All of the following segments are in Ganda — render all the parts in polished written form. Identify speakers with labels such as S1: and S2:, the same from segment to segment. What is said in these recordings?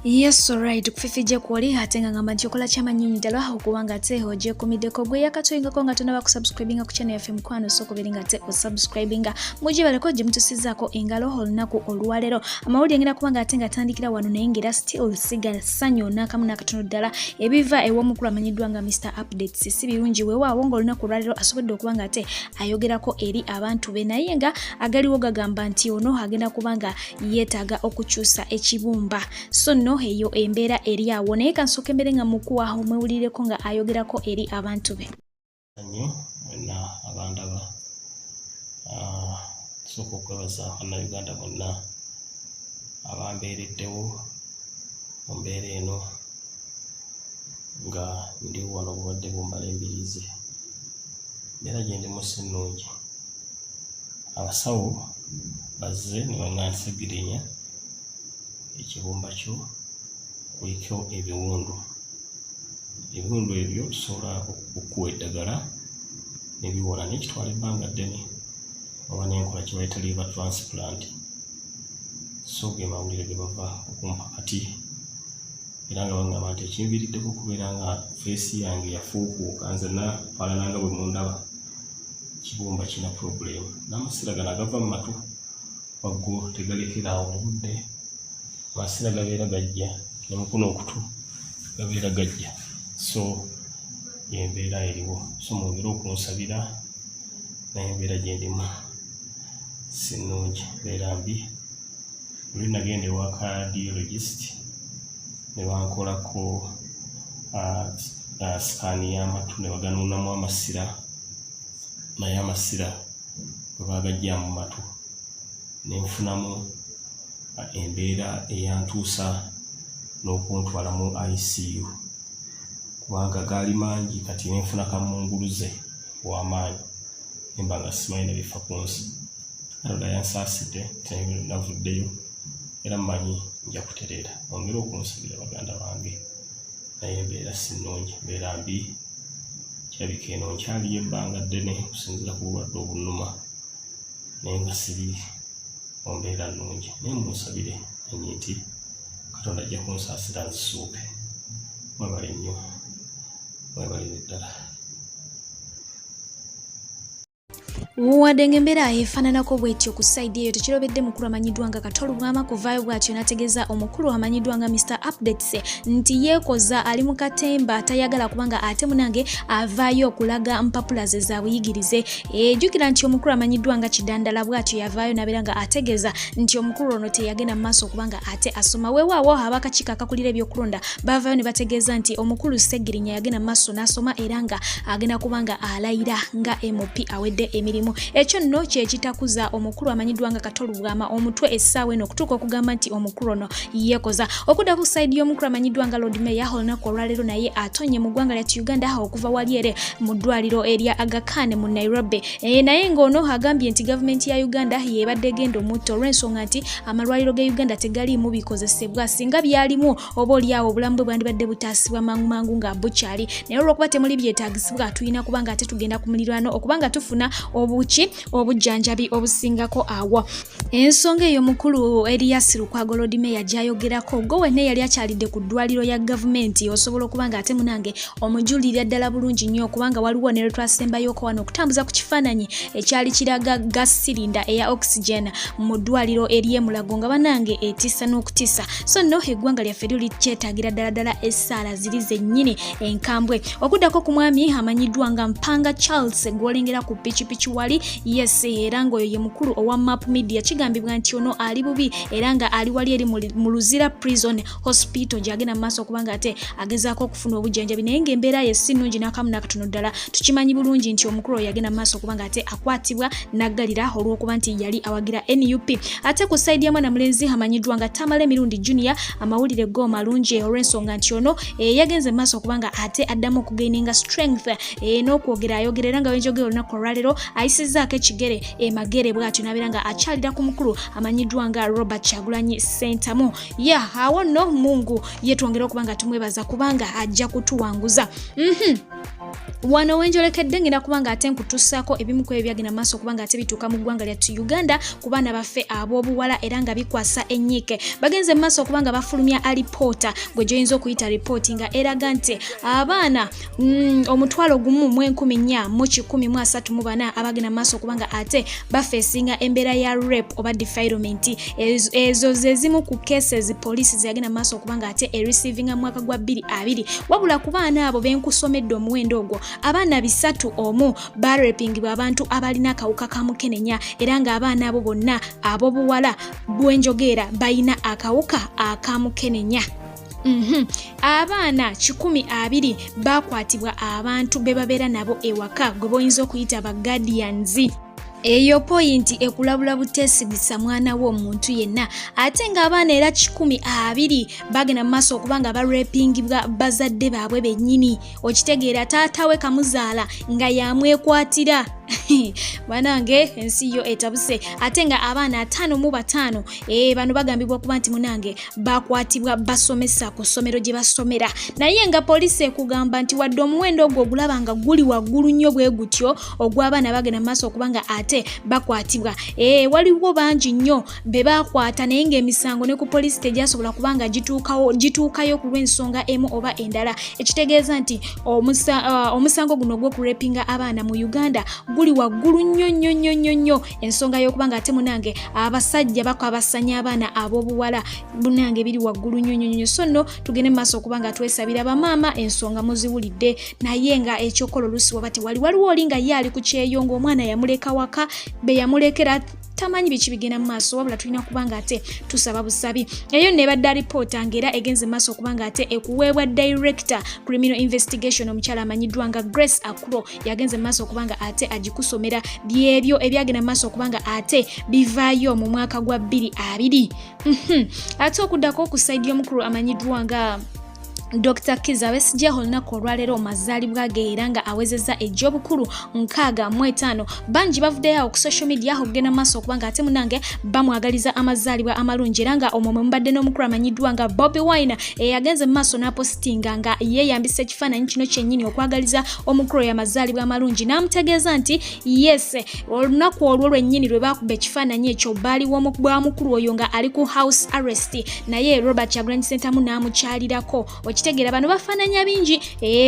S1: Yes, alright, kufifije kwoli ate nga ngamba nti okola kyama nnyini ddala okuba nga ate ogyekumiddeko gwe yakatuyingako nga tonaba kusubscribinga ku channel yaffe mukwano so okubeera nga ate osubscribinga mugibaleko gye mutusizaako engalo olunaku olwaleero. Amawulire ngenda kuba nga ate nga tandikira wano naye ng'era still siga ssanyu n'akamu n'akatono ddala ebiva ew'omukulu amanyiddwa nga Mr Updates si birungi. Weewaawo ng'olunaku olwaleero asobodde okuba nga ate ayogerako eri abantu be, naye nga agaliwo gagamba nti ono agenda kuba nga yeetaaga okukyusa ekibumba. So nno eyo embeera eri awo, naye kansooka embeere nga mukuwa omwewulireko nga ayogerako eri abantu be.
S2: Nnyo mwenna abandaba, nsooka okwebaza Bannayuganda bonna abambeereddewo mu mbeera eno nga ndi wano obulwadde bumbala embiriizi. Embeera gye ndimu si nnungi. Abasawo bazze ne baŋŋamba nti, "Ssegirinya, ekibumba kyo kuliko ebiwundu. Ebiwundu ebyo tusobola okukuwa eddagala ne biwona, naye kitwala ebbanga ddene oba n'enkola kye bayita liver transplant." So ge mawulire ge bava okumpa kati, era nga baŋŋamba nti ekinviiriddeko okubeera nga face yange yafuukuuka, nze nafaanana nga bwe mundaba, kibumba kirina problem n'amasira gano agava mu matu waggulu tegalekera awo mu budde. Amasira gabeera gajja ne mukuno okutu gabeera gajja. So y'embeera eriwo, so mwongere okunsabira, naye embeera gye ndimu si nnungi, mbeera mbi. Luli nagenda ewa cardiologist ne bankolako scan y'amatu ne baganuunamu amasira, naye amasira bwe baagajja mu matu ne nfunamu embeera eyantuusa n'okuntwala mu ICU kubanga gaali mangi. Kati ne nfuna kamunguluze ow'amaanyi nemba nga simanyi na bifa ku nsi. Katonda yansaasidde navuddeyo, era mmanyi nja kutereera. Mwongere okunsabira, baganda bange, naye embeera si nnungi, mbeera mbi. Kirabika eno nkyaliyo ebbanga ddene okusinziira ku bulwadde obunnuma, naye nga siri mu mbeera nnungi, naye munsabire, manyi nti Katonda ajja kunsaasira nzisuuke. Mwebale nnyo, mwebalire ddala.
S1: Wadde ng'embeera efaananako bwetyo ku side eyo, tekirobedde mukulu amanyiddwa nga Kato Lubwama kuvaayo bw'atyo n'ategeeza omukulu amanyiddwa nga Mr Updates nti yeekoza, ali mu katemba, tayagala kubanga ate munange avaayo okulaga mpapula ze za buyigirize. Ejjukira nti omukulu amanyiddwa nga Kidandala bw'atyo yavaayo n'abeera nga ategeeza nti omukulu ono teyagenda mu maaso okubanga ate asoma. Weewaawo abakakiiko akakulira ebyokulonda baavaayo ne bategeeza nti omukulu Ssegirinya yagenda mu maaso n'asoma era nga agenda kuba nga alayira nga MP awedde emirimu. Ekyo nno kyekitakuza omukulu amanyiddwa nga Kato Lubwama omutwe essaawa eno okutuuka okugamba nti omukulu ono yeekoza. Okudda ku side y'omukulu amanyiddwa nga Lord Mayor, olunaku olwaleero naye atonye mu ggwanga lyattu Uganda okuva wali ere mu ddwaliro erya Aga Khan mu Nairobi. Naye ng'ono agambye nti gavumenti ya Uganda yebadde egenda omutta olw'ensonga nti amalwaliro ge Uganda tegaliimu bikozesebwa. Singa byalimu, oba oliawo obulamu bwe bwandibadde butaasibwa mangu mangu nga bukyali, naye olwokuba temuli byetaagisibwa, tulina kuba nga ate tugenda ku muliraano okuba nga tufuna obuki obujjanjabi obusingako awo. Ensonga eyo mukulu Erias Lukwago Lord Mayor gy'ayogerako, gwe wenna yali akyalidde ku ddwaliro ya gavumenti osobola okuba nga ate munange omujulirira ddala bulungi nnyo, kubanga waliwo ne lwe twasembayoko wano okutambuza ku kifaananyi ekyali kiraga gas cylinder eya oxygen mu ddwaliro ery'emulago nga banange etiisa n'okutiisa. So nno eggwanga lyaffe lyo likyetaagira ddala ddala essaala ziri zennyini enkambwe. Okuddako ku mwami amanyiddwa nga Mpanga Charles gw'olengera ku pikipiki wali, yes, era ng'oyo ye mukulu owa Map Media, kigambibwa nti ono ali bubi era nga ali wali eri mu Luzira Prison Hospital gy'agenda mu maaso okuba nga ate agezaako okufuna obujjanjabi, naye ng'embeera ye si nnungi n'akamu n'akatono ddala. Tukimanyi bulungi nti omukulu oyo yagenda mu maaso okuba nga ate akwatibwa n'aggalira olw'okuba nti yali awagira NUP. Ate ku side ya mwana mulenzi amanyiddwa nga Tamale Emirundi Junior, amawulire go malungi olw'ensonga nti ono yagenze mu maaso okuba nga ate addamu okugaininga strength n'okwogera ayogera, era nga wenjogera olunaku olwaleero ayisizzaako ekigere emagere bw'atyo n'abeera nga akyalira ku mukulu amanyiddwa nga Robert Kyagulanyi Ssentamu. Ya awo nno Mungu ye twongere okuba nga tumwebaza kubanga ajja kutuwanguza. Wano wenjolekedde ngenda kuba nga ate nkutusaako ebimu ku ebyo byagenda maaso okuba nga ate bituuka mu ggwanga lyattu Uganda ku baana baffe ab'obuwala era nga bikwasa ennyiike. Bagenze mu maaso okuba nga bafulumya alipoota gwe gyoyinza okuyita ripooti nga eraga nti abaana 1 434 abagenda mu maaso okuba nga ate bafeesinga embeera ya rape oba defilement. Ezo ze zimu ku cases poliisi zeyagenda mu maaso okuba nga ate ereceivinga mu mwaka gwa 2020. Wabula ku baana abo benkusomedde omuwendo ogwo, abaana 301 barepingibwa abantu abalina akawuka ka mukenenya, era ng'abaana abo bonna ab'obuwala bwenjogeera balina akawuka aka mukenenya. Abaana 120 bakwatibwa abantu be babeera nabo ewaka, gwe boyinza okuyita ba guardians. Eyo point ekulabula buteesigisa mwana wo omuntu yenna. Ate ng'abaana era 120 bagenda mu maaso okuba nga barepingibwa bazadde baabwe bennyini. Okitegeera, taata we kamuzaala nga yamwekwatira. Banange, ensi yo etabuse. Ate nga abaana 55, bano bagambibwa okuba nti munange bakwatibwa basomesa ku ssomero gye basomera. Naye nga poliisi ekugamba nti wadde omuwendo ogwo ogulaba nga guli waggulu nnyo bwe gutyo ogw'abaana bagenda mu maaso okuba nga ate bakwatibwa, waliwo bangi nnyo be bakwata, naye ng'emisango ne ku poliisi tegyasobola kuba nga gituukayo ku lw'ensonga emu oba endala, ekitegeeza nti omusango guno ogw'okurepinga abaana mu Uganda guli waggulu nnyo nnyo nnyo nnyo nnyo. Ensonga y'okuba nga ate munange abasajja bakabasanya abaana ab'obuwala, munange biri waggulu nnyo nnyo nnyo. So nno tugende mu maaso okuba nga twesabira. Bamaama, ensonga muziwulidde, naye nga ekyokola oluusi waba tewali. Waliwo oli nga ye ali ku kyeyo ng'omwana yamuleka waka, be yamulekera tamanyi biki bigenda mu maaso. Wabula tulina kuba nga ate tusaba busabi. Eyo nebadde alipoota ng'era egenze maaso okuba nga ate ekuweebwa director criminal investigation, omukyala amanyiddwa nga Grace Akro, yagenze maaso okuba nga ate agikusomera. Byebyo ebyagenda maaso okuba nga ate bivaayo mu mwaka gwa 2020. Ate okuddako ku side y'omukulu amanyiddwa nga Dr Kiza Besigye, olunaku olwaleero mazaalibwa ge era nga awezezza egy'obukulu 65. Bangi bavuddeyo awo ku social media okugenda mu maaso okuba nga ate munange bamwagaliza amazaalibwa amalungi, era nga omwo mwe mubadde n'omukulu amanyiddwa nga Bobi Wine, eyagenze mu maaso n'apositinga nga yeeyambisa ekifaananyi kino kyennyini okwagaliza omukulu oyo amazaalibwa amalungi, n'amutegeeza nti yes, olunaku olwo lwennyini lwe baakuba ekifaananyi ekyo baaliwo bwa mukulu oyo nga ali ku house arrest, naye Robert Kyagulanyi Ssentamu n'amukyalirako. Okitegeera, bano bafaananya bingi,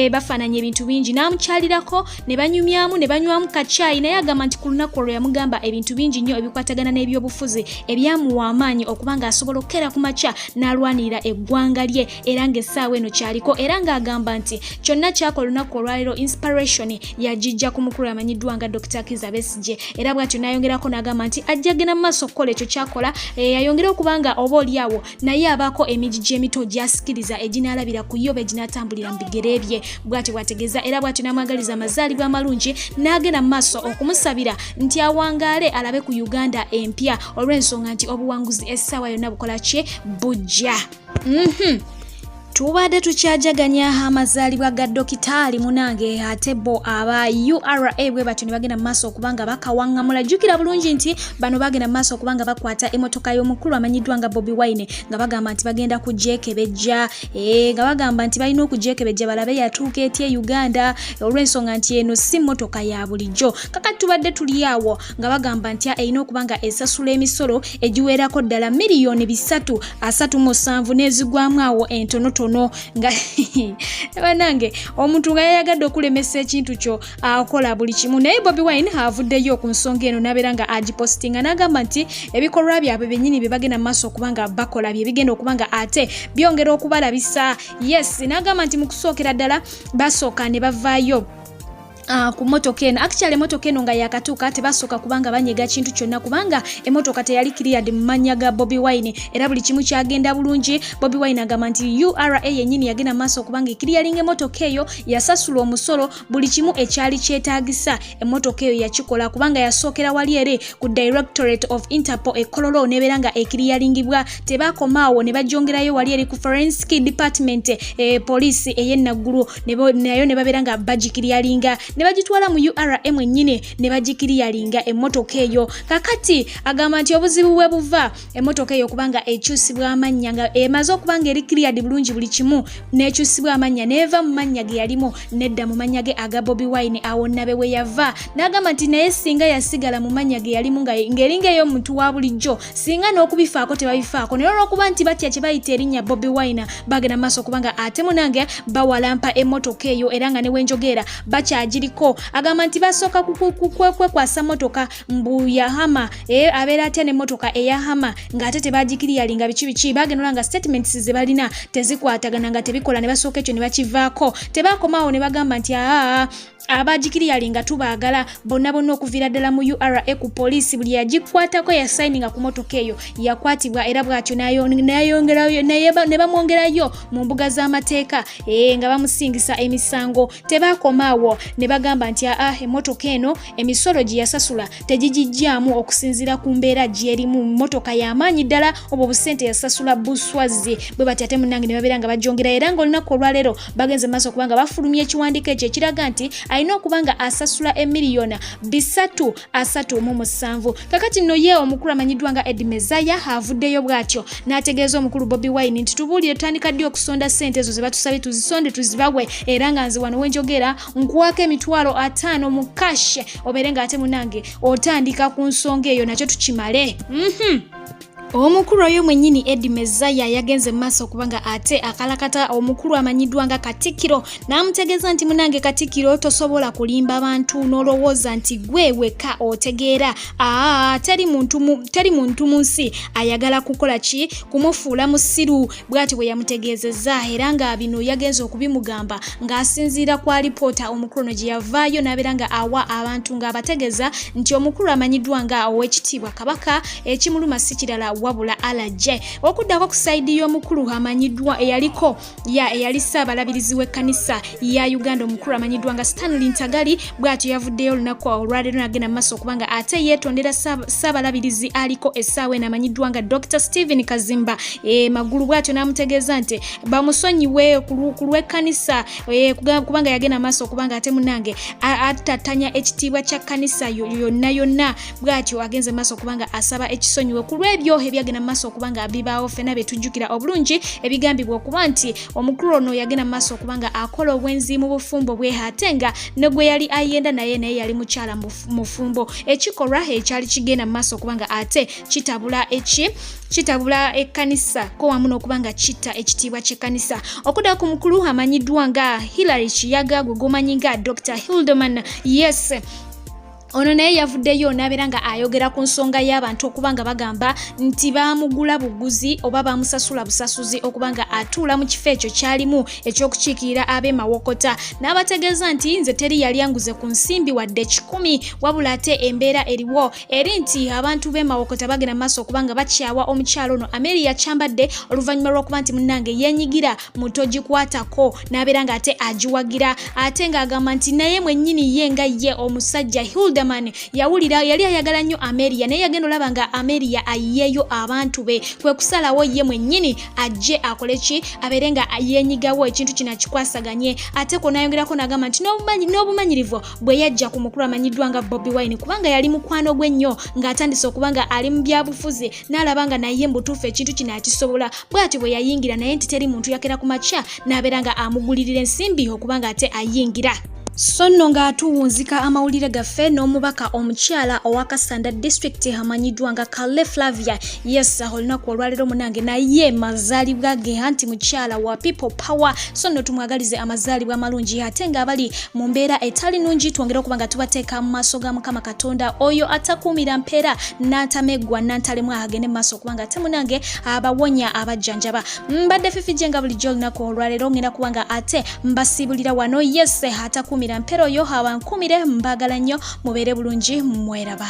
S1: bafaananya ebintu bingi. N'amukyalirako ne banyumyamu ne banywamu kacaayi, naye agamba nti ku lunaku olwo yamugamba ebintu bingi nnyo ebikwatagana n'ebyobufuzi ebyamuwa amaanyi okuba ng'asobola okukeera ku makya n'alwanirira eggwanga lye, era ng'essaawa eno kyaliko, era ng'agamba nti kyonna kyakola olunaku olwaleero inspiration yagijja ku mukulu amanyiddwa nga Dr Kiza Besigye. Era bw'atyo n'ayongerako n'agamba nti ajja genda mu maaso okukola ekyo kyakola, ayongere okuba nga oba oli awo naye abaako emigigi emito gy'asikiriza eginaalabira ku yo oba eginaatambulira mu bigere bye. Bw'atyo bw'ategeeza, era bw'atyo n'amwagaliza amazaalibwa amalungi, n'agenda mu maaso okumusabira nti awangaale alabe ku Uganda empya, olw'ensonga nti obuwanguzi essaawa yonna bukola kye bujja. Tubadde tukyajaganya amazaalibwa ga dokitaali munange, ate bo aba URA bwe batyo ne bagenda mu maaso okuba nga bakawaŋŋamula. Jjukira bulungi nti bano bagenda mu maaso okuba nga bakwata emmotoka y'omukulu amanyiddwa nga Bobi Wine, nga bagamba nti bagenda kugyekebejja, nga bagamba nti balina okugyekebejja balabe yatuuka etya e Uganda, olw'ensonga nti eno si mmotoka ya bulijjo. Kakati tubadde tuli awo nga bagamba nti erina okuba nga esasula emisolo egiwerako ddala miliyoni 337 n'ezigwamu awo entonotono. Nga banange, omuntu nga yayagadde okulemesa ekintu kyo akola buli kimu. Naye Bobi Wine avuddeyo ku nsonga eno n'abeera nga agipositinga, n'agamba nti ebikolwa byabwe byennyini bye bagenda mu maaso okuba nga bakola bye bigenda okuba nga ate byongera okubalabisa. Yes, n'agamba nti mu kusookera ddala basooka ne bavaayo ku motoka eno. Actually, emotoka eno nga yakatuuka tebasooka kubanga banyega kintu kyonna, kubanga emotoka teyali cleared mu mannya ga Bobi Wine, era buli kimu kyagenda bulungi. Bobi Wine agamba nti URA yennyini yagenda maaso okubanga eclearinga emotoka eyo, yasasula omusolo, buli kimu ekyali kyetaagisa emotoka eyo yakikola, kubanga yasookera wali ere ku Directorate of Interpol e Kololo nebeera nga eclearingibwa. Tebakomaawo, ne bagyongerayo wali eri ku forensic department, poliisi ey'e Naggulu nayo ne babeera nga bagiclearinga. ne bagitwala mu URA mwennyini ne bagikiriyalinga emmotoka eyo. Kakati agamba nti obuzibu bwe buva emmotoka eyo kubanga ekyusibwa amannya nga emaze okuba nga eri cleared bulungi buli kimu, n'ekyusibwa amannya n'eva mu mannya ge yalimu nedda mu mannya ge aga Bobi Wine. Awo nabe we yava n'agamba nti naye singa yasigala mu mannya ge yalimu ng'eringa ey'omuntu wa bulijjo, singa n'okubifaako tebabifaako, naye olw'okuba nti batya kye bayita erinnya Bobi Wine, bagenda mu maaso okubanga ate munange bawalampa emmotoka eyo, era nga ne wenjogeera bakyagiriko. Agamba nti basooka kwekwasa mmotoka mbu ya Hummer, abeera atya n'emmotoka eya Hummer ng'ate tebagikiriyalinga biki biki. Bagenda nga statements ze balina tezikwatagana, nga tebikola, ne basooka ekyo ne bakivaako. Tebakomaawo ne bagamba nti aa, abagikiriyalinga tubaagala bonna bonna, okuviira ddala mu URA ku poliisi, buli yagikwatako yasayininga ku motoka eyo yakwatibwa, era bw'atyo ne bamwongerayo mu mbuga z'amateeka nga bamusingisa emisango. Tebakomaawo ne bagamba nti aa, emmotoka eno emisolo gye yasasula tegigijjaamu okusinziira ku mbeera gy'erimu, mmotoka y'amaanyi ddala, obwo busente yasasula buswazi. Bwe bati ate munnange ne babeera nga bajongera, era ng'olunaku olwaleero bagenze maaso okubanga bafulumya ekiwandiiko ekyo ekiraga nti alina okuba nga asasula emiliyoni 337. Kakati nno ye omukulu amanyiddwa nga Eddie Mezaya avuddeyo bw'atyo n'ategeeza omukulu Bobi Wine nti tubuulire, tutandika ddi okusonda ssente ezo ze batusabye, tuzisonde tuzibawe, era nga nze wano wenjogera nkuwako 50,000 mu cash, obeere ng'ate munange otandika ku nsonga eyo nakyo tukimale. Omukulu oyo mwennyini Eddie Mezaya yagenze mu maaso okuba nga ate akalakata omukulu amanyiddwa nga Katikkiro, n'amutegeeza nti munange Katikkiro, tosobola kulimba bantu n'olowooza nti gwe wekka otegeera. Aa, teri muntu mu nsi ayagala kukola ki, kumufuula musiru. Bw'ati bwe yamutegeezezza, era nga bino yagenze okubimugamba ng'asinziira ku alipoota omukulu ono gye yavaayo n'abeera nga awa abantu, ng'abategeeza nti omukulu amanyiddwa nga Oweekitiibwa Kabaka ekimuluma si kirala wabula alaje okuddako ku side y'omukulu amanyiddwa eyaliko ya eyali Ssaabalabirizi w'ekkanisa ya Uganda, omukulu amanyiddwa nga Stanley Ntagali. Bw'atyo yavuddeyo olunaku olwaleero nagenda mu maaso okuba nga ate yeetondera Ssaabalabirizi aliko essaawa eno amanyiddwa nga Dr Stephen Kazimba Magulu. Bw'atyo n'amutegeeza nti bamusonyiwe ku lw'ekkanisa, kubanga yagenda maaso okuba nga ate munange atatanya ekitiibwa kya kkanisa yonna yonna. Bw'atyo agenze maaso okuba nga asaba ekisonyiwe ku lw'ebyo ebyagenda maaso okuba nga bibaawo. Ffenna bye tujjukira obulungi ebigambibwa okuba nti omukulu ono yagenda maaso okuba nga akola obwenzi mu bufumbo bwe, ate nga ne gwe yali ayenda naye naye yali mukyala mufumbo, ekikolwa ekyali kigenda mu maaso okuba nga ate kitabula eki kitabula ekkanisa ko wamu n'okuba nga kitta ekitiibwa ky'ekkanisa. Okudda ku mukulu amanyiddwa nga Hillary Kiyaga, gwe gomanyi nga Dr Hilderman, yes, ono naye yavuddeyo n'abeera nga ayogera ku nsonga y'abantu okuba nga bagamba nti baamugula buguzi oba baamusasula busasuzi okuba nga atuula mu kifo ekyo kyalimu ekyokukiikirira ab'e Mawokota, n'abategeeza nti nze teri yali anguze ku nsimbi wadde 100, wabula ate embeera eriwo eri nti abantu b'e Mawokota bagenda mu maaso okuba nga bakyawa omukyalo ono Amelia Kyambadde, oluvannyuma lw'okuba nti munnange yeenyigira mu togikwatako n'abeera ng'ate agiwagira, ate ng'agamba nti naye mwennyini ye nga ye omusajja Hilderman yawulira yali ayagala nnyo Amelia, naye yagenda olaba nga Amelia ayiyeeyo abantu be, kwe kusalawo ye mwennyini ajje akole ki, abeere nga yeenyigawo ekintu kino akikwasaganye. Ate ko n'ayongerako n'agamba nti n'obumanyirivu bwe yajja ku mukulu amanyiddwa nga Bobi Wine, kubanga yali mukwano gwe nnyo ng'atandise okuba nga ali mu byabufuzi, n'alaba nga naye mu butuufu ekintu kino akisobola, bw'atyo bwe yayingira, naye nti teri muntu yakera ku makya n'abeera nga amugulirira ensimbi okuba nga ate ayingira. So nno ng'atuwunzika amawulire gaffe n'omubaka omukyala owa Kasanda District amanyiddwa nga Kale Flavia, yes, olunaku olwaleero munange naye mazaalibwa ge, anti mukyala wa People Power. So nno tumwagalize amazaalibwa amalungi, ate ng'abali mu mbeera etali nungi twongere okuba nga tubateeka mu maaso ga Mukama Katonda oyo atakuumira mpeera n'antameggwa nantalemwa, agende mu maaso okuba nga ate munange abawonya, abajjanjaba. Mbadde Fifi Gye nga bulijjo. Olunaku olwaleero ngenda kuba nga ate mbasiibulira wano. Yes, atakuumira mpeera oyo abankuumire. Mbaagala nnyo, mubeere bulungi, mweraba.